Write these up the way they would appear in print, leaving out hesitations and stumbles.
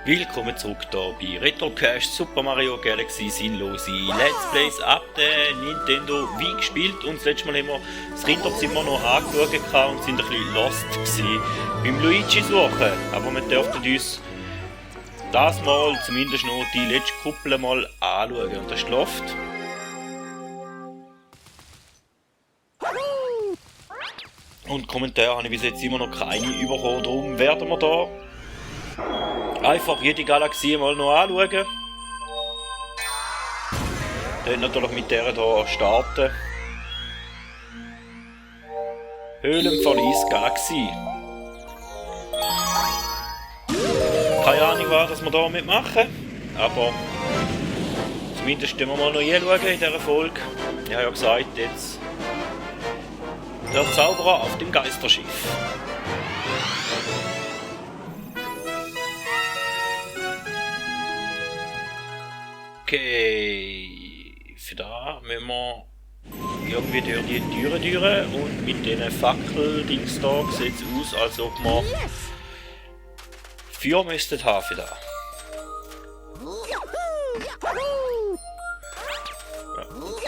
Willkommen zurück hier bei Retrocast Super Mario Galaxy Sinnlose Let's Plays ab der Nintendo Wii gespielt, und das letzte Mal haben wir das Kinderzimmer noch angeschaut und sind ein bisschen lost gewesen beim Luigi suchen. Aber wir dürften uns das Mal zumindest noch die letzte Kuppel mal anschauen, und das ist die Loft. Und Kommentare habe ich bis jetzt immer noch keine bekommen, darum werden wir da einfach jede Galaxie mal noch anschauen. Dann natürlich mit der hier starten. Höhlenverlies Galaxie. Keine Ahnung, was wir da mitmachen, aber zumindest können wir mal noch hinschauen in dieser Folge. Ich habe ja gesagt, jetzt der Zauberer auf dem Geisterschiff. Okay, für da müssen wir irgendwie durch die Türen durch, und mit diesen Fackeldings da sieht es aus, als ob wir Feuer müssten haben für da. Ja,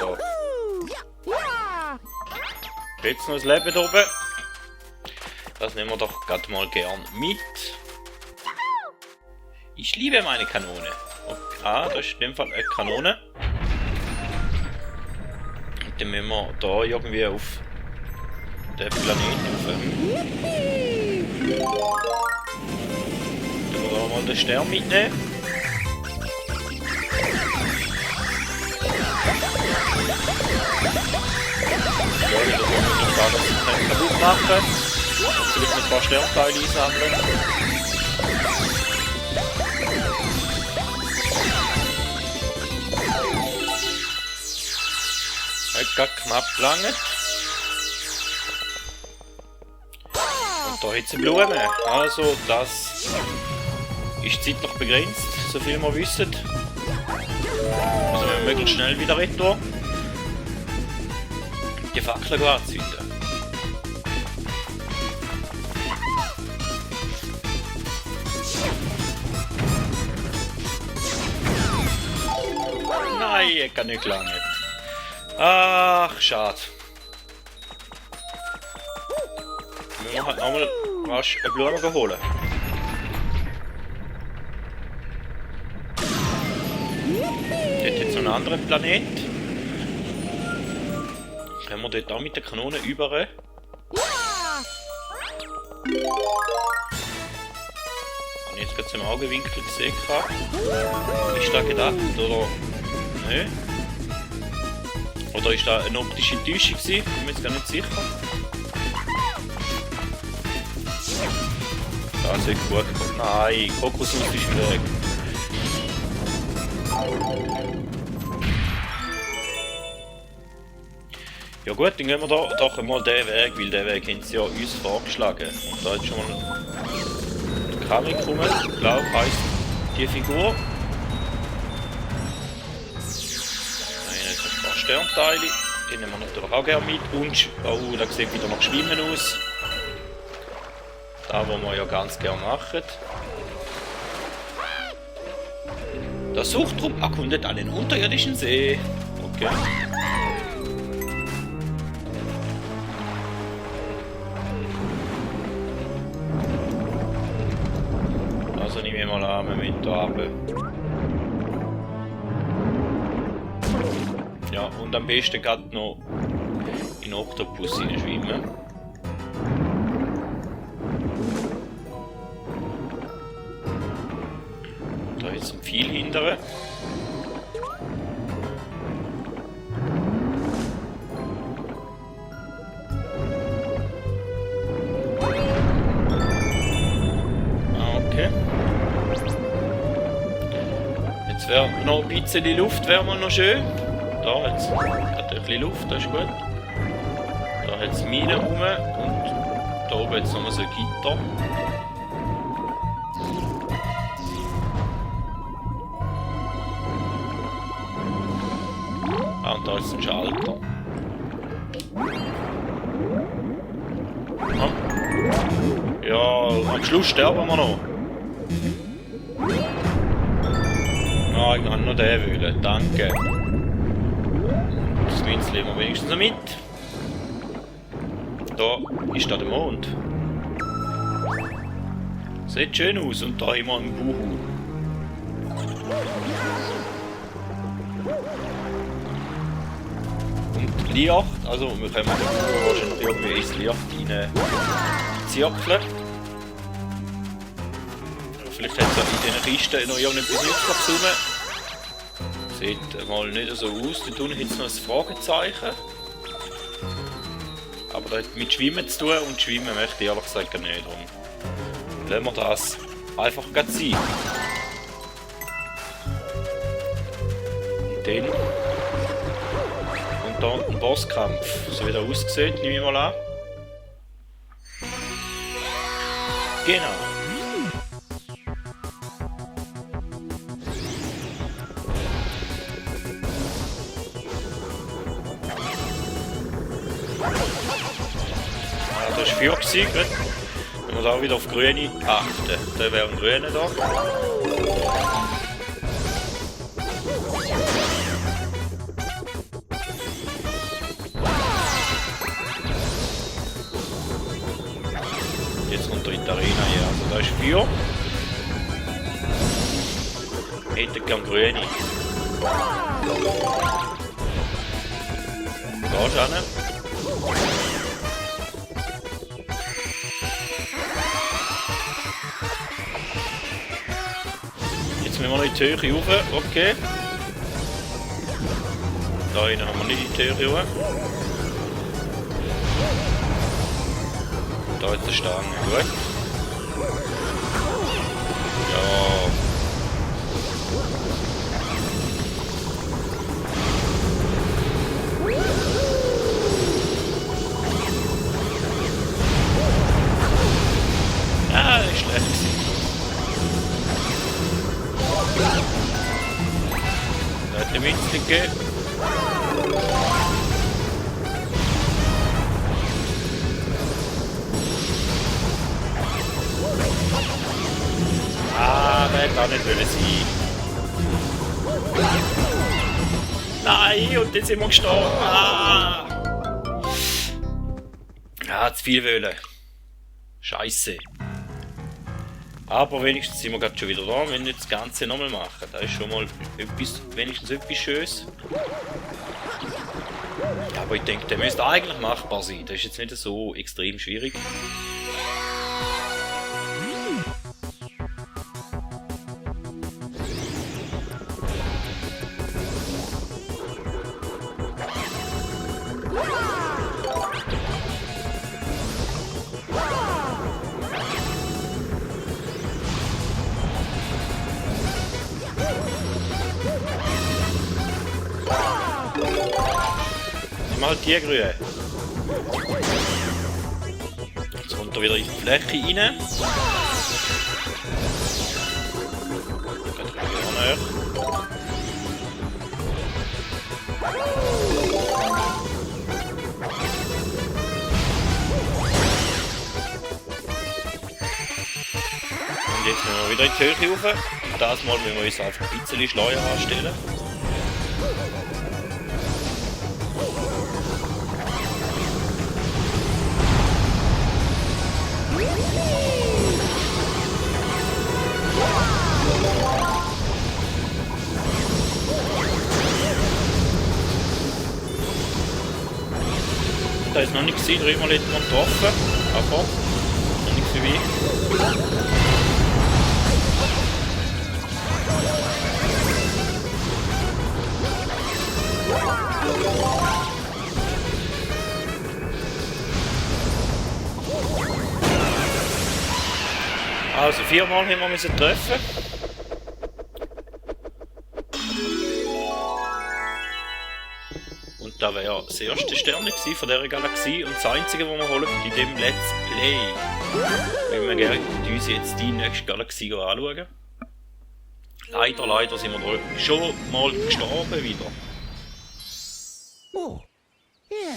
da. Jetzt noch das Leben hier oben. Das nehmen wir doch gerade mal gern mit. Ich liebe meine Kanone. Okay, das ist in dem Fall eine Kanone. Und dann müssen wir da irgendwie auf den Planeten rauf. Dann wir mal den Stern mitnehmen. Ja, wieder so nicht da, dass ich nicht kaputt machen. Und vielleicht ein paar Sternteile einsammeln. Hat knapp gelangt. Und da hat sie Blumen. Also das ist zeitlich begrenzt, so viel wir wissen. Also wir möglichst schnell wieder retour die Fackel anzünden. Nein, ich kann nicht gelangen. Ach, schade. Wir müssen halt nochmal rasch eine Blume holen. Dort jetzt noch einen anderen Planet. Können wir dort auch mit der Kanone über. Habe ich jetzt gerade zum Augenwinkel gesehen. Ist da gedacht, oder? Nein. Oder ist da eine optische Täuschung gewesen? Ich bin mir jetzt gar nicht sicher. Da sollte gut kommen. Nein, Kokosnuss ist wieder weg. Ja gut, dann gehen wir da doch einmal den Weg, weil den Weg haben sie ja uns vorgeschlagen. Und da ist schon mal der Kamek gekommen, ich glaube, heisst die Figur. Sternteile, die nehmen wir natürlich auch gerne mit. Und, oh, das sieht wieder nach Schwimmen aus. Da, wo wir ja ganz gerne machen. Der Suchtrupp erkundet einen unterirdischen See. Okay. Also nehme ich mal an, wir müssen da runter. Ja, und am besten gerade noch in den Oktopus hineinschwimmen. Da ist ein Pfeil hinterher. Okay. Jetzt wäre noch ein bisschen Luft, wäre mal noch schön. Da hat es ein bisschen Luft, das ist gut. Da hat es Minen rum, und da oben jetzt nochmal so ein Gitter. Ah, und da ist ein Schalter. Ja, am Schluss sterben wir noch. Ah, ich kann noch den wählen. Danke. Das Münzchen nehmen wir wenigstens noch mit. Da ist da der Mond. Sieht schön aus und da immer ein Buhu. Und Licht, also wir können den Buhu wahrscheinlich irgendwie ins Licht rein zirkeln. Vielleicht hat es in diesen Kisten noch irgendetwas nützliches rum. Sieht mal nicht so aus. Da unten hat es noch ein Fragezeichen. Aber das hat mit Schwimmen zu tun und Schwimmen möchte ich ehrlich gesagt nicht. Darum lassen wir das einfach gerade sein. Und dann kommt da ein Bosskampf. So wie der aussieht, nehme ich mal an. Genau. Das war 4 gewesen, gut. Wenn wir da wieder auf grüne achten. Da wäre ein grüner da. Jetzt kommt er in die Arena hier. Also da ist 4. Ich hätte gern grüne. Da ist einer. Jetzt müssen wir noch in die Höhe rauf, okay. Da hinten haben wir nicht in die Höhe rauf. Da ist der Stange, gut. Ja. Ah, das ist schlecht gewesen. Da hat der Münzchen gegeben. Ah, der hätte auch nicht wollen sein. Nein, und jetzt sind wir gestorben. Ah, zu viel wollen. Scheiße. Aber wenigstens sind wir gerade schon wieder da, wenn wir das Ganze nochmal machen. Das ist schon mal etwas, wenigstens etwas Schönes. Ja, aber ich denke, der müsste eigentlich machbar sein. Das ist jetzt nicht so extrem schwierig. Halt die Grühe. Jetzt kommt er wieder in die Fläche rein. Geht wieder näher. Und jetzt müssen wir wieder in die Höhe rauf. Das Mal müssen wir uns einfach ein bisschen Schleuer anstellen. Da ist noch nicht gesehen, dreimal hätten wir getroffen, aber noch nicht für mich. Also 4-mal haben wir müssen treffen. Und da wäre das erste Stern von dieser Galaxie und das einzige, was wir holen in diesem Let's Play. Wenn wir gerne uns jetzt die nächste Galaxie anschauen. Leider sind wir da schon mal gestorben wieder. Oh, yeah.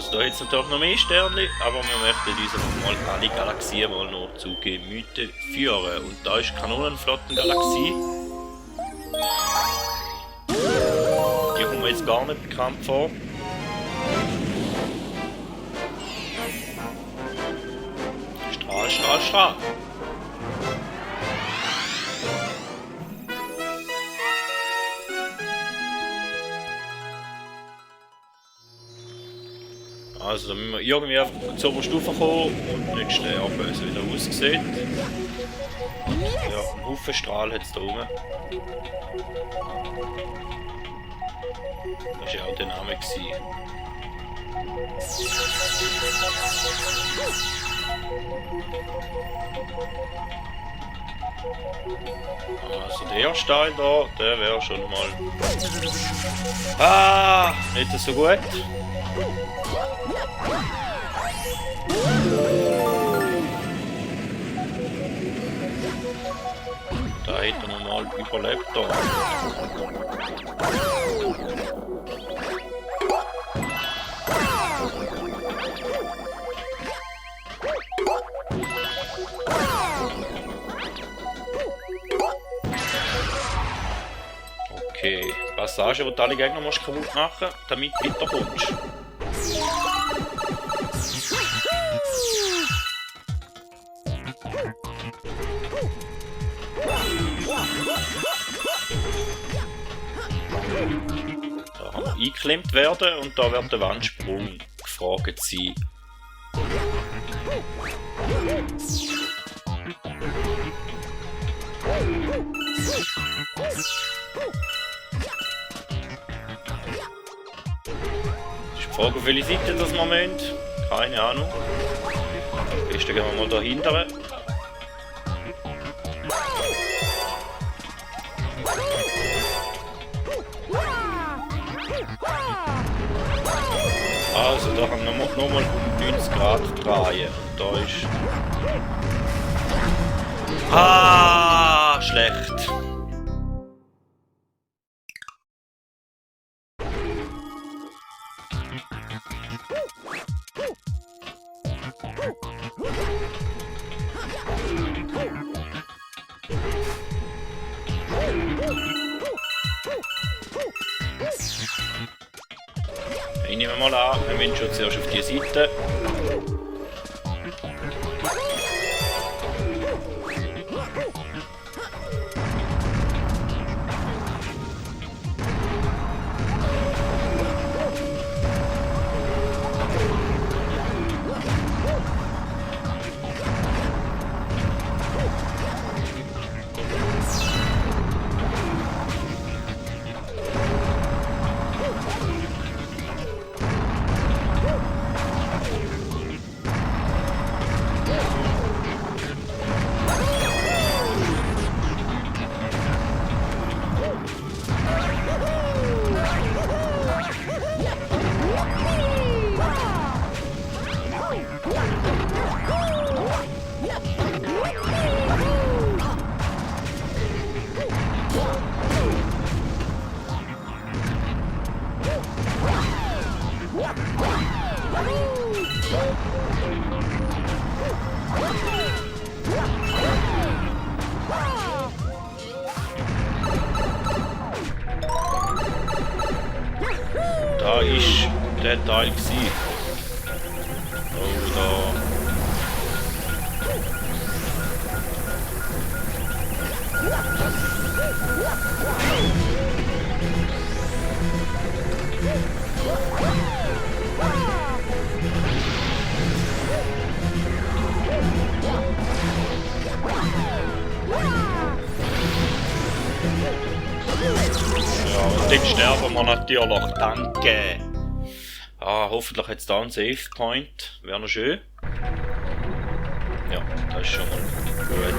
Also da jetzt natürlich noch mehr Sterne, aber wir möchten uns einfach mal alle Galaxien mal noch zu Gemüte führen. Und da ist Kanonenflottengalaxie. Die kommen mir jetzt gar nicht bekannt vor. Strahl, Strahl, Strahl. Also da müssen wir irgendwie auf die Oberstufe kommen und nicht sterben, wie es wieder aussieht. Ja, ein Haufen Strahl hat es da oben. Das war ja auch der Name. Also der Stein da, der wäre schon mal... Ah, nicht so gut. Da hätten wir mal überlebt da. Okay, Passage, wo du alle Gegner musst kaputt machen, damit du weiterkommst. Da haben wir eingeklemmt werden und da wird der Wandsprung gefragt sein. Ist die Frage, auf welche Seite das wir müssen. Keine Ahnung. Am besten gehen wir mal dahinter. Also da haben wir nochmal 90 Grad drehen. Und da ist... Ah, schlecht. Ich nehme mal an, wir müssen schon zuerst auf die Seite. Da ist der Teil gewesen. Oh, da. Ja, und den sterben wir natürlich. Danke. Ah, hoffentlich hat es da einen Save Point. Wäre noch schön. Ja, das ist schon mal gut.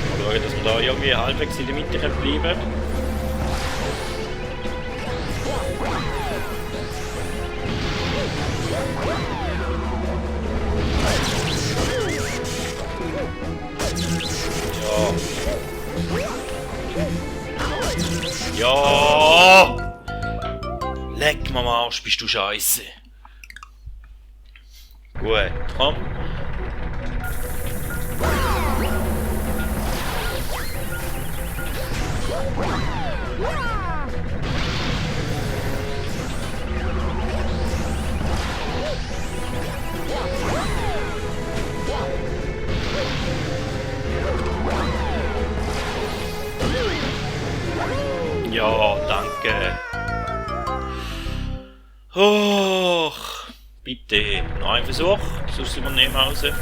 Mal schauen, dass wir da irgendwie halbwegs in der Mitte bleiben. Ja! Leck mir am Arsch, bist du scheiße. Gut, komm. Ja, danke. Och, bitte. Noch ein Versuch, sonst sind wir nicht nach Hause.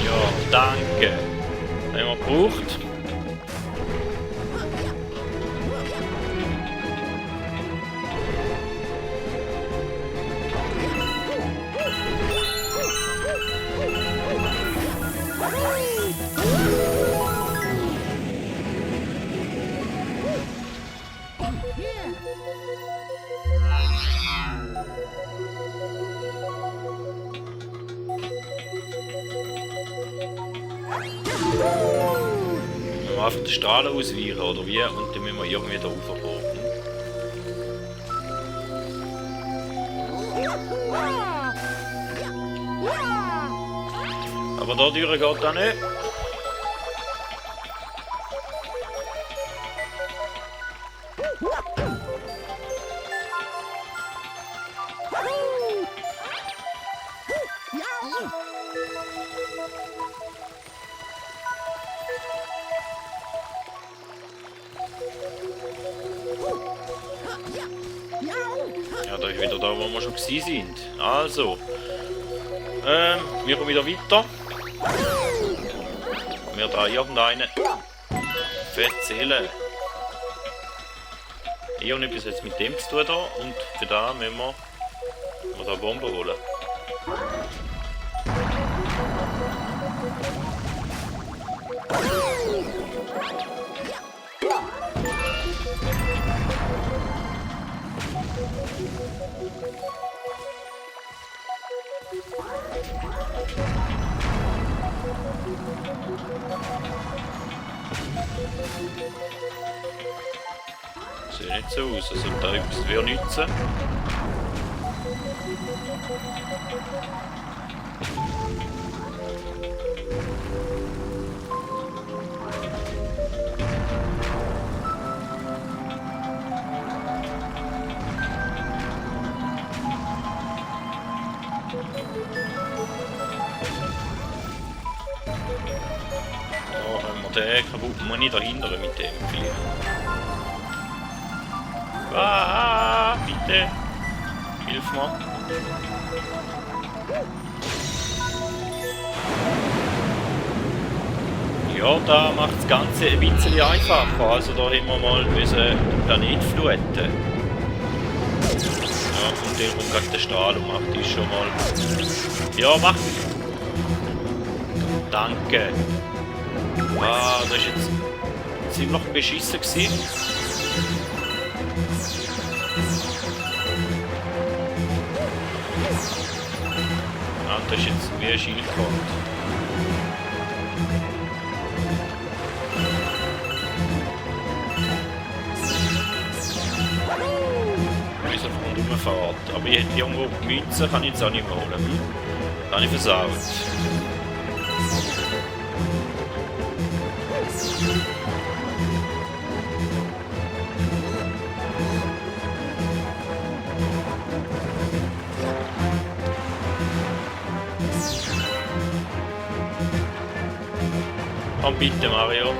Ja, danke. Haben wir gebraucht. Wir einfach die Strahlen ausweichen oder wie? Und dann müssen wir irgendwie da raufkommen. Aber da durch geht das nicht. Ja, da ist wieder da, wo wir schon gewesen sind. Also, wir kommen wieder weiter. Wir da irgendeinen erzählen. Ich habe etwas jetzt mit dem zu tun da und für da müssen wir da Bomben holen. Sieht nicht so aus, als ob da etwas wir nützen. Da haben wir den kaputt, muss ich dahinter mit dem Vieh. Ah, bitte. Hilf mir. Ja, da macht das Ganze ein bisschen einfacher. Also da haben wir mal den Planet fluten. Ja, und den kommt gerade der Strahl und macht die schon mal. Ja, mach. Danke. Ah, das ist jetzt ziemlich beschissen gewesen. Ah, das ist jetzt wie ein Schildkröte. Wie es einfach rundherum fährt. Aber ich hätte irgendwo Münzen, kann ich jetzt auch nicht mehr holen. Dann habe ich versaut. Komm bitte, Mario.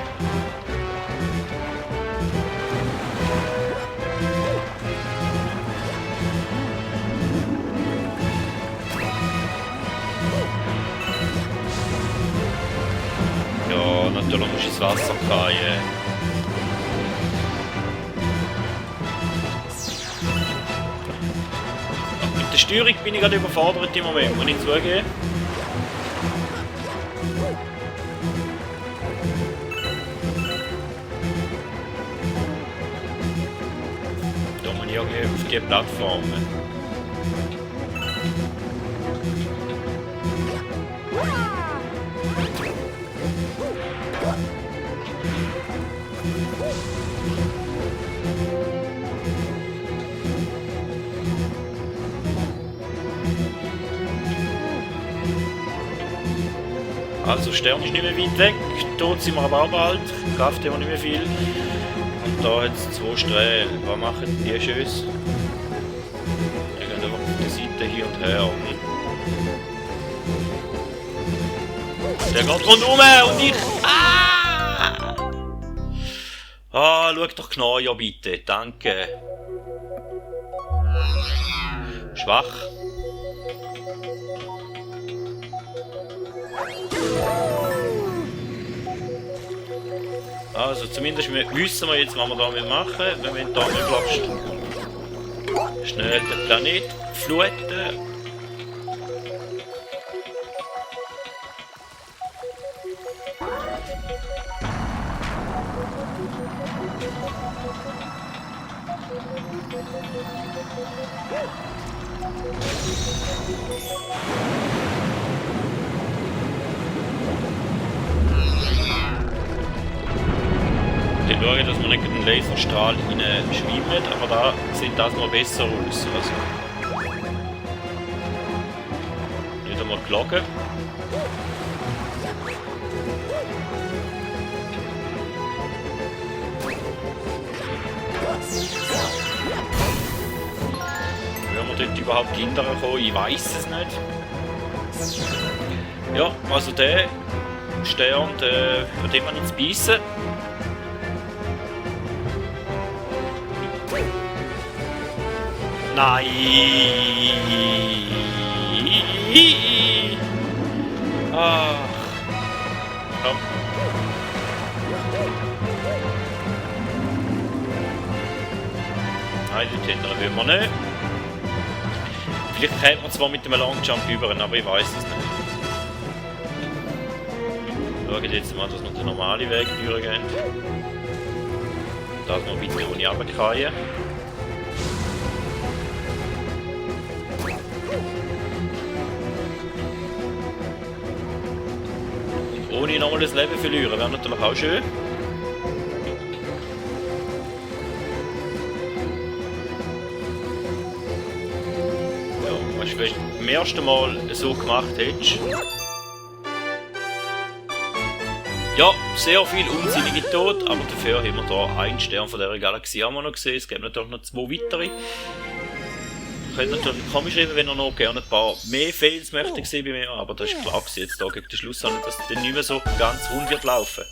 Ja, natürlich musst du ins Wasser fallen. Mit der Steuerung bin ich gerade überfordert im Moment, muss ich zugeben. Da muss ich irgendwie auf die Plattform. Also Stern ist nicht mehr weit weg, dort sind wir aber auch bald, Kraft haben wir nicht mehr viel. Und da hat es 2 Strählen, was machen die Schöss? Die gehen einfach auf der Seite hier und her. Der geht rundum und ich... schau doch genau, ja bitte, danke. Schwach. Also zumindest wissen wir jetzt, was wir damit machen. Wir müssen da möglichst schnell den Planet fluten. Ich schaue, dass wir nicht den Laserstrahl schwimmen, aber da sieht das mal besser aus. Also nicht einmal Glocke. Wenn wir dort überhaupt hinterkommen, ich weiß es nicht. Ja, also der Stern, von dem wir jetzt beißen. Nein! Ach! Komm! Nein, dort hinten will man nicht. Vielleicht kommt man zwar mit dem Longjump über, aber ich weiß es nicht. Schauen jetzt mal, dass noch der normale Weg durchgeht. Dass wir bitte ohne runterfallen. Ohne nochmal das Leben verlieren, wäre natürlich auch schön. Ja, weißt du, wenn du beim ersten Mal so gemacht hättest. Ja, sehr viel unsinnige Tod, aber dafür haben wir hier einen Stern von dieser Galaxie haben wir noch gesehen. Es gibt natürlich noch 2 weitere. Ihr könnt natürlich komisch schreiben, wenn ihr noch gerne ein paar mehr Fails möchte sehen bei mir, aber das ist klar gewesen, jetzt da gegen den Schluss an, dass es dann nicht mehr so ganz rund wird laufen.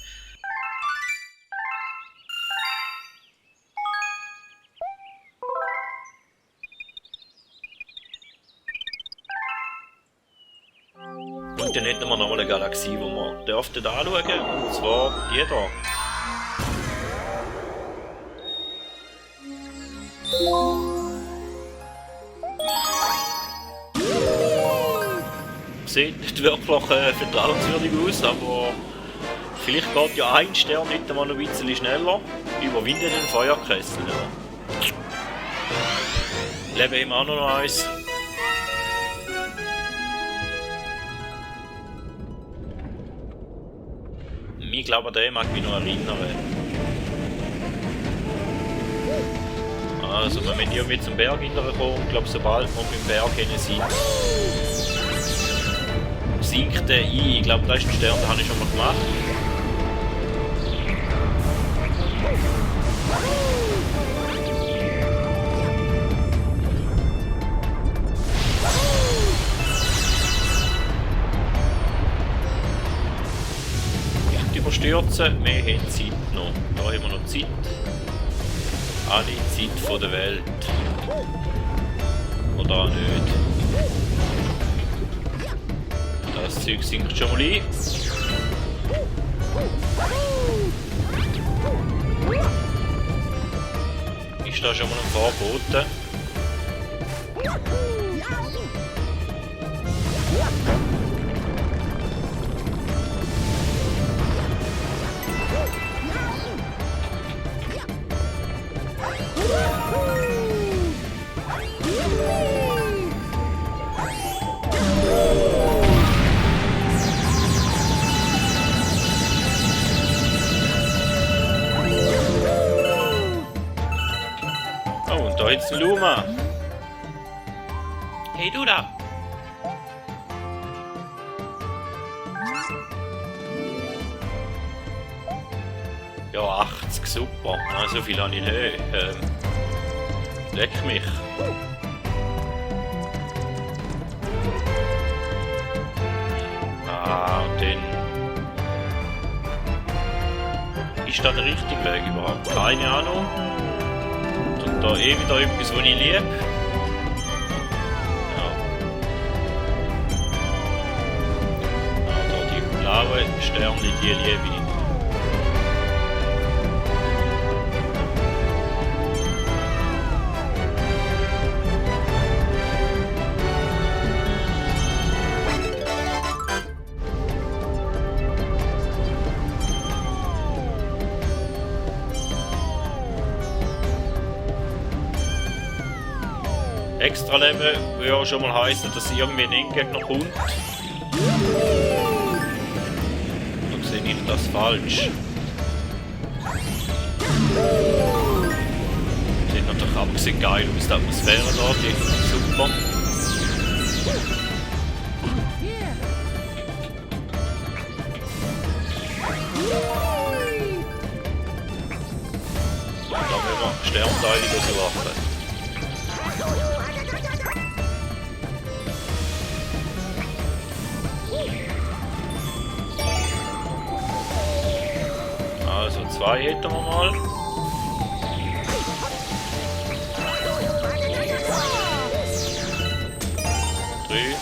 Und dann hätten wir nochmal eine Galaxie, die wir dürften anschauen, und zwar die hier. Sieht nicht wirklich vertrauenswürdig aus, aber vielleicht geht ja ein Stern nicht einmal noch ein bisschen schneller. Überwinden den Feuerkessel. Ja. Leben haben wir auch noch eins. Ich glaube, der mag mich noch erinnern. Also, wir müssen irgendwie zum Berg hinterkommen. Ich glaube, sobald wir beim Berg hin sind, sinkt der ein. Ich glaube, das ist ein Stern, den habe ich schon mal gemacht. Nicht überstürzen, wir haben Zeit noch. Da haben wir noch Zeit. Alle Zeit von der Welt. Oder auch nicht. Das Zeug sinkt schon mal ein. Ist da schon mal ein Vorboten? Oh, und da jetzt ein Luma. Hey du da! Ja, 80, super. Ah, so viel habe ich nicht. Leck mich. Ah, und dann... Ist das der richtige Weg überhaupt? Keine Ahnung. Und da eh wieder etwas, was ich liebe. Ja. Ah, da die blauen Sterne, die liebe ich. Extra Leben würde ja schon mal heißen, dass irgendwie ein Endgegner kommt. Dann sehe ich das falsch. Sieht natürlich abgesehen geil aus, die Atmosphäre da, die ist super. Und da müssen wir Sternteile suchen. Also 2 hätten wir mal. Drei.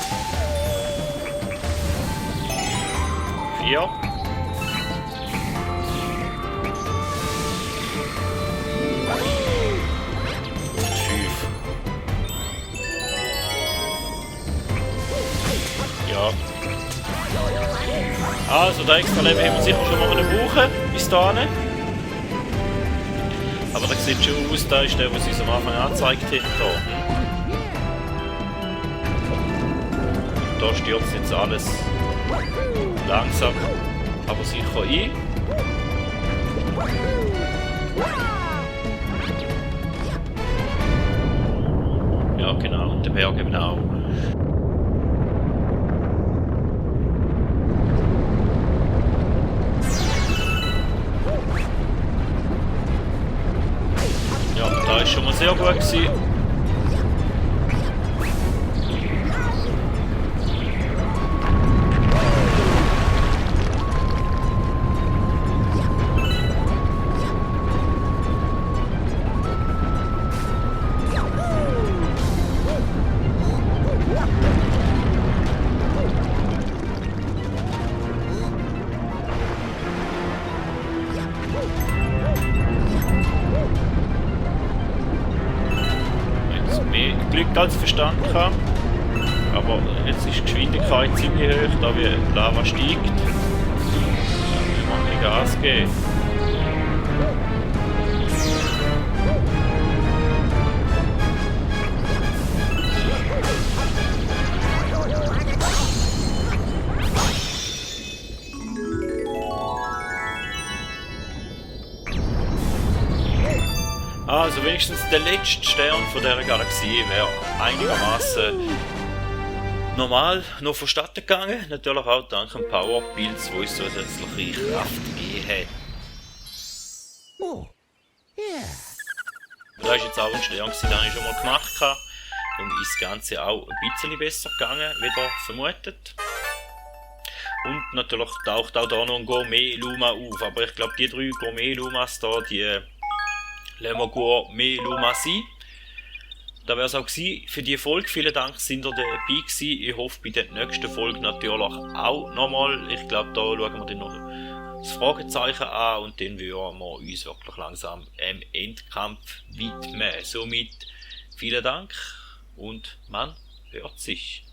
4. 5. Ja. Also, das extra Leben haben wir sicher schon mal brauchen, bis dahin. Aber das sieht schon aus, da ist der, was uns am Anfang angezeigt hat. Da stürzt jetzt alles langsam, aber sicher ein. Ja, genau, und der Berg eben auch. Das war schon mal sehr gut gewesen. Glück als Verstand kann. Aber jetzt ist die Geschwindigkeit ziemlich hoch, da wie die Lava steigt. Dann müssen wir ein bisschen Gas geben. Also wenigstens der letzte Stern von dieser Galaxie wäre einigermaßen normal noch vonstatten gegangen. Natürlich auch dank dem Powerpilz, wo uns zusätzliche Kraft gegeben hat. Das war jetzt auch ein Stern, den ich schon mal gemacht habe. Und ist das Ganze auch ein bisschen besser gegangen, wie vermutet. Und natürlich taucht auch da noch ein Gourmet-Luma auf. Aber ich glaube, die 3 Gourmet-Lumas da, die lassen wir Gourmet-Luma sein. Das wäre es auch gewesen für die Folge. Vielen Dank, sind ihr dabei gewesen. Ich hoffe, bei der nächsten Folge natürlich auch nochmal. Ich glaube, da schauen wir dann noch das Fragezeichen an und dann würden wir uns wirklich langsam im Endkampf widmen. Somit vielen Dank und man hört sich.